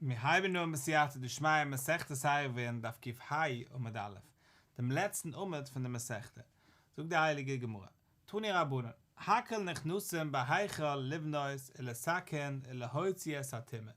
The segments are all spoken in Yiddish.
מיר הייבן אן בסייעתא דשמיא מסכת עירובין דף ק"ה עמוד א', דעם לעצטן עמוד פון די מסכתא, זאגט די הייליגע גמרא, תנו רבנן, הכל נכנסין בהיכל לבנות ולתקן ולהוציא את הטומאה,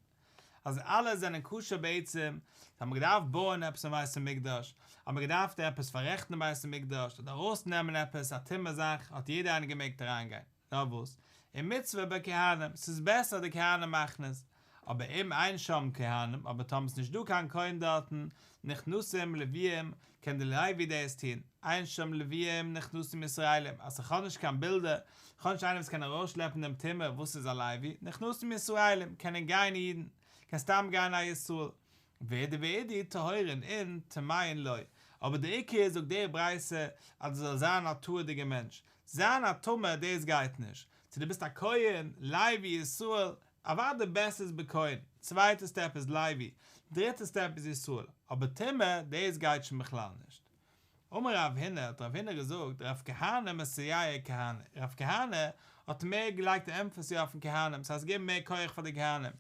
אז אלע זענען כשר בעצם, האט מען געדארפט בויען עפעס אין בית המקדש, האט מען געדארפט עפעס פאררעכטן אין בית המקדש, אדער ארויסנעמען עפעס א טומאה זאך, האט יעדער איינער געמעגט אריינגיין. נאר וואס, ומצוה בכהנים, ס'איז בעסער די כהנים מאכן עס, אבער אם אין שם כהנים, אבער טאמער ס'נישט דא קיין כהן דארטן, נכנסים לוויים, קען די לוי דאס טון, אין שם לוויים נכנסים ישראלים, אז איך האב נישט קיין בילדער, איך האב נישט איינער וואס קען ארויסשלעפן דעם טומאה וואס איז א לוי, נכנסים ישראלים, קענען גיין אידן, קען סתם גיין א ישראל, ואידי ואידי טהורין אין טמאין לא, אבער די עיקר איז זאגט די ברייתא אז דו זאלסט זיין א טהור'דיגער מענטש, זיין א טמא דאס גייט נישט, צו דו ביסט א כהן, לוי, ישראל, אוודאי בעסער איז בכהן, צווייטע step איז לוי, דריטע step איז ישראל, אבער טומאה דאס גייט שוין בכלל נישט. אמר רב הונא, האט רב הונא געזאגט, רב כהנא מסייע כהני, רב כהנא האט מער געלייגט emphasis אויפן כהנים, ס'הייסט געבן מער כח פאר די כהנים,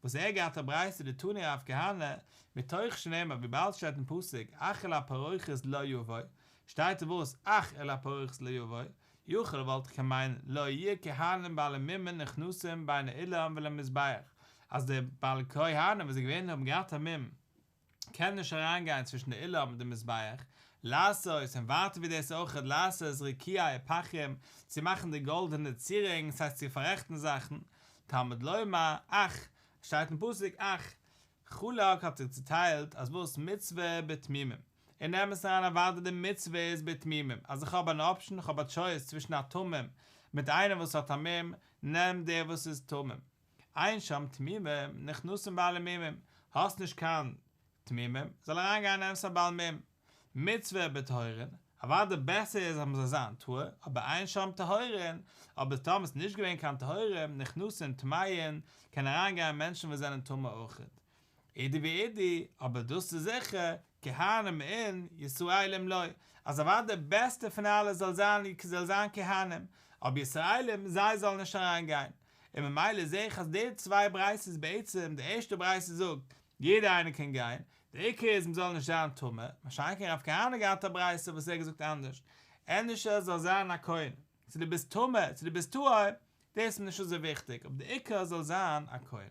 וואס ער געהאט א ברייתא דתני רב כהנא, מתוך שנאמר וויבאלד שטייט אין פסוק אך אל הפרוכת לא יבוא, שטייט וואס אך אל הפרוכת לא יבוא, יכול וואלט איך געמיינט לא יהו כהנים בעלי מומין נכנסים בין האולם ולמזבח, אז די בעלי כהנים וואס זענען געווען האבן געהאט א מום, קען נישט אריין גיין צווישן די אולם און די מזבח, לעשות, און ווייטער ווי דאס אויך לעשות רקיעי פחים, צו מאכן די גאלדענע צירונג, ס'הייסט צו פאררעכטן זאכן, תלמוד לומר, אך, שטייט אין פסוק אך, חלק האט זיך צוטיילט אז וואס מצוה בתמימים, אין אמת אריין אוודאי די מצוה איז בתמימים, אז איך האב אן option, איך האב א choice צווישן א תמים מיט איינער וואס האט א מום, נעם דער וואס איז תמים. אין שם תמימים, נכנסים בעלי מומים, האסט נישט קיין תמימים, זאל אריין גיין עפעס א בעל מום. מצוה בטהורין, אוודאי בעסער איז אז מ'זאל זיין טהור, אבער אין שם טהורין, אבער טאמער ס'איז נישט געווען קיין טהורים, נכנסים טמאין, קען אריין גיין מענטשן וואס זענען טמא אויכעט. אידי ואידי, אבער דאס איז זיכער, כהנים אין, ישראלים לא, אז אוודאי די בעסטע פון אלע זאל זיין זאל זיין כהנים, אבער ישראלים זיי זאלן נישט אריין גיין. און ממילא זעה איך אז די צוויי ברייתות בעצם, די ערשטע ברייתא זאגט, יעדער איינער קען גיין, די עיקר איז מ'זאל נישט זיין טמא, מה שאין כן רב כהנא געהאט א ברייתא וואס ער האט געזאגט אנדערש, ענדערשער זאל זיין א כהן, צו דו ביסט טמא צו דו ביסט טהור, דאס איז נישט אזוי וויכטיג, אבער די עיקר זאל זיין א כהן.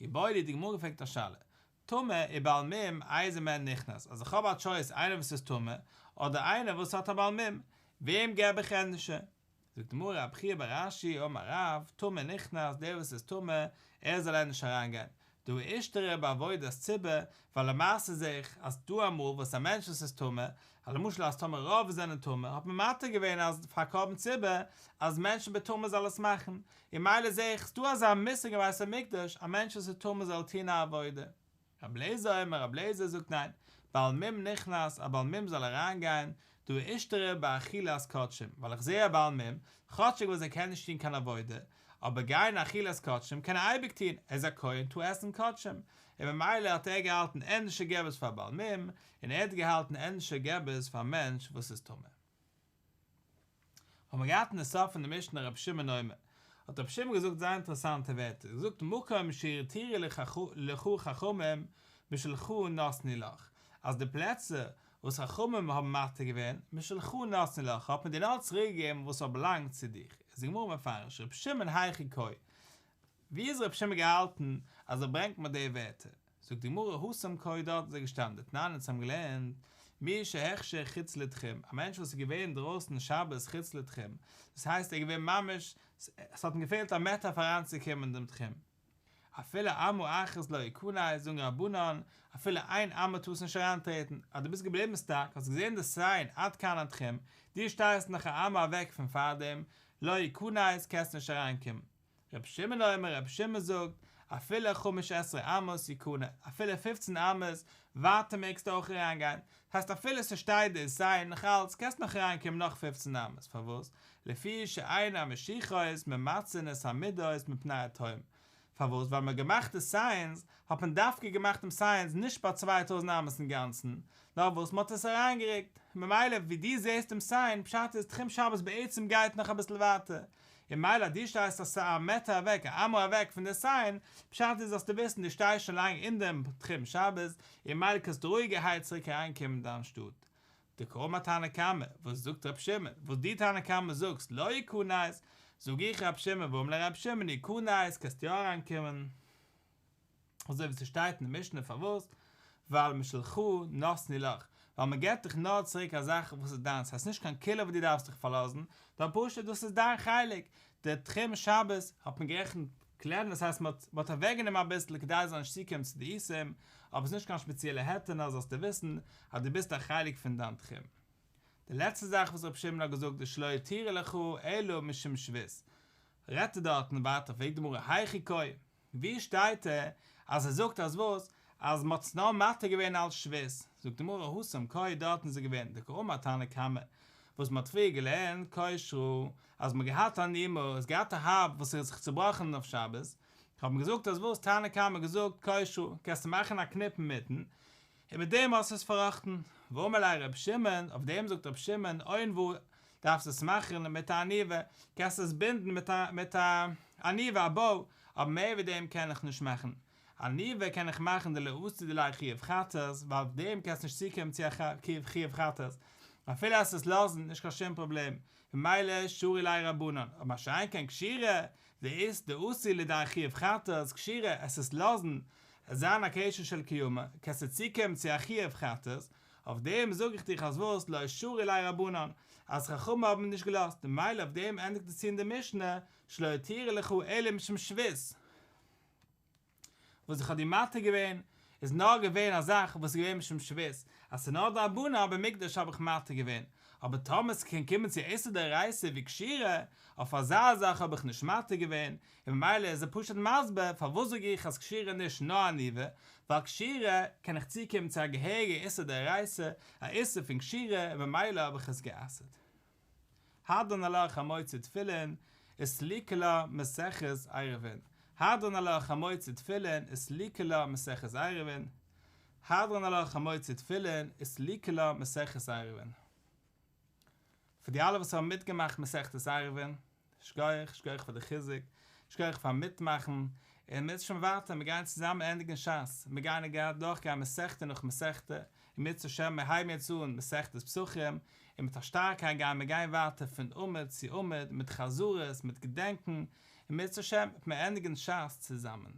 איבעיא להו, די גמרא פרעגט א שאלה, טמא ובעל מום איזה מהן נכנס, אז איך האב א choice איינער וואס איז טמא, אדער איינער וואס האט א בעל מום, וועם געב איך ענדערשער? זאגט די גמרא רב חייא בר אשי אמר רב, טמא נכנס, דער וואס איז טמא, ער זאל ענדערש אריינגיין, דהא אישתרי בעבודת ציבור, ווייל למעשה זעה איך אז דא אמאל וואס א מענטש וואס איז טמא, אז למשל אז טאמער רוב זענען טמא, האט מען מתיר געווען אז פאר קרבן ציבור, אז מענטשן בטומאה זאל עס מאכן, און מילא זעה איך ס'דא אזא מושג אין בית המקדש, א מענטש וואס איז טמא זאל טוהן א עבודה. רבי אליעזר אומר, רבי אליעזר זאגט ניין, בעל מום נכנס, א בעל מום זאל אריין גיין, דהא אישתרי באכילת קדשים, ווייל איך זעה א בעל מום, כאטשיג וואס ער קען נישט טון קיין עבודה, אבער גיין אכילת קדשים קען ער אייביג טון, ער איז א כהן טאר עסן קדשים, און ממילא האט ער געהאלטן ענדערשער געב עס פאר בעל מום, און ער האט געהאלטן ענדערשער געב עס פאר א מענטש וואס איז טמא. האבן מיר געהאט אין די סוף פון די משנה רבי שמעון אומר, האט רבי שמעון געזאגט זייער אינטערעסאנטע ווערטער, ער האט געזאגט מקום שהתירו לך חכמים משלך נתנו לך, אז די פלעצער וואס חכמים האבן מתיר געווען, משלך נתנו לך, האט מען דיר נאר צוריק געגעבן וואס האט באלאנגט צו דיך, איז די גמרא מפרש, רבי שמעון היכי קאי, ווי איז רבי שמעון געהאלטן אז ער ברענגט מיר די ווערטער? זאגט די גמרא התם קאי דארט איז ער געשטאנען דתנן אונז האבן געלערנט מי שהכשיר חוץ לתחום א מענטש וואס איז געווען דרויסן שבת חוץ לתחום דאס הייסט ער איז געווען ממש עס האט אים געפעלט א מעטער אויף אריינצוקומען אין דעם תחום אפילו אמה אחת לא יכנס זאגן רבנן אפילו איין אמה טארסט נישט אריינטרעטן אז דו ביסט געבליבן stuck האסט געזען די sign עד כאן התחום דו שטייסט נאך א אמה אוועק פון פארדעם לא יכנס קענסט נישט אריינקומען רבי שמעון אומר, רבי שמעון זאגט, אפילו חמש עשרה אמות יכנס, אפילו פופצן אמות ווייטער מעגסטו אויך אריינגיין, הייסט אפילו ס'שטייט די sign נאך אלץ קענסט נאך אריינקומען נאך פופצן אמות, פארוואס? לפי שאין המשיכות ממצין את המידות מפני התהום, פארוואס? ווייל מ'האט געמאכט די signs, האט מען דווקא געמאכט דעם signs נישט ביי 2000 אמות אינגאנצן, נאר וואס מ'האט עס אריינגערוקט, ממילא ווי דו זעסט דעם sign, פשט איז תחום שבת בעצם גייט נאך אביסל ווייטער. און ממילא אז דו שטייסט א מעטער אוועק, א אמה אוועק פון די סיין, פשט איז זאלסטו וויסן דו שטייסט שוין לאנג אין דעם תחום שבת, און ממילא קענסטו רואיגערהייט צוריק אריינקומען אין דיין שטאט. דקאמר תנא קמא, וואס זאגט ר' שמעון, וואס דו תנא קמא זאגסט לא יכנס, זאג איך ר' שמעון ואמרי לה ר' שמעון יכנס קענסטו יא אריינקומען. אזוי ווי ס'שטייט אין די משנה פארוואס? ווייל משלך נתנו לך, ווייל מ'געט דיך נאר צוריק א זאך וואס איז דיינס, ס'הייסט נישט קיין קולא וואס דו דארפסט דיך פארלאזן, נאר פשוט דאס איז דיין חלק, די תחום שבת האט מען גערעכנט קלענער, דאס הייסט מ'האט מ'האט אוועקגענומען אביסל כדי עס זאל נישט צוקומען צו די איסורים, אבער ס'איז נישט קיין שפעציעלע היתר נאר זאלסטו וויסן אז דו ביסט א חלק פון דיין תחום. די לעצטע זאך וואס רבי שמעון האט געזאגט איז שלא התירו לך אלא משום שבות, רעדט ער דארטן ווייטער פרעגט די גמרא היכי קאי, ווי שטייט ער אז ער זאגט אז וואס? אז מ'האט עס נאר מתיר געווען אלס שבות? זאגט די גמרא התם קאי דארטן איז ער געווען דקאמר תנא קמא וואס מ'האט פריער געלערנט קושרה אז מ'האט געהאט א נימא איז געהאט א האב וואס איז זיך צובראכן אויף שבת האט מען געזאגט אז וואס תנא קמא געזאגט קושרה קענסטו מאכן א קניפ אינמיטן און מיט דעם האסטו עס פארראכטן. ואמר ליה ר' שמעון, אויף דעם זאגט ר' שמעון, עונבה, דארפסט עס מאכן מיט א עניבה, קענסט עס בינדן מיט א מיט א עניבה א באו, אבער מער ווי דעם קען איך נישט מאכן. עניבה קען איך מאכן דלא אתי לידי חיוב חטאת, ווייל אויף דעם קענסטו נישט צוקומען צו א חיוב חטאת. אפילו אז עס לאזן, נישט קיין שום פראבלעם, ממילא שרו ליה רבנן, אבער מה שאין כן קשירה, דאית דאתי לידי חיוב חטאת, קשירה, עס איז לאזן, עס זיין א קשר של קיימא, קענסטו צוקומען צו א חיוב חטאת, אויף דעם זאג איך דיך אז וואס, לא שרו ליה רבנן, אז חכמים האבן נישט געלאזט, ממילא אויף דעם ענדיגט עס צו אין די משנה, שלא התירו לך אלא משום שבות. וואס איך האב דיר מתיר געווען איז נאר געווען א זאך וואס איז געווען משום שבות, אז ס'איז נאר דרבנן אבער מוקדש האב איך מתיר געווען, אבער טאמער ס'קען קומען צו איסור דאורייתא ווי קשירה, אויף אזא זאך האב איך נישט מתיר געווען, און ממילא איז ער פשוט מסביר פארוואס זאג איך אז קשירה נישט נאר עניבה, ווייל קשירה קען איך צוקומען צו א געהעריגע איסור דאורייתא, א איסור פון קשירה, און ממילא האב איך עס גע'אסר'ט. הדרן עלך המוציא תפילין וסליקא לה מסכת עירובין הדרן עלך המוציא תפילין וסליקא לה מסכת עירובין הדרן עלך המוציא תפילין וסליקא לה מסכת עירובין פאר די אלע וואס האבן מיטגעמאכט מסכת עירובין שכוח, שכוח פאר די חיזוק, שכוח פארן מיטמאכן, און אם ירצה השם ווייטער, מיר גייען צוזאמען ענדיגן שס, מיר גייען אדורכגיין מסכתא נאך מסכתא, אם ירצה השם מיר הייבן יעצט אן מסכת פסחים, און מיט א שטארקייט גייען מיר גיין ווייטער פון עמוד צו עמוד, מיט חזרות, מיט געדענקן, אם ירצה השם וועט מיר ענדיגן שס צוזאמען.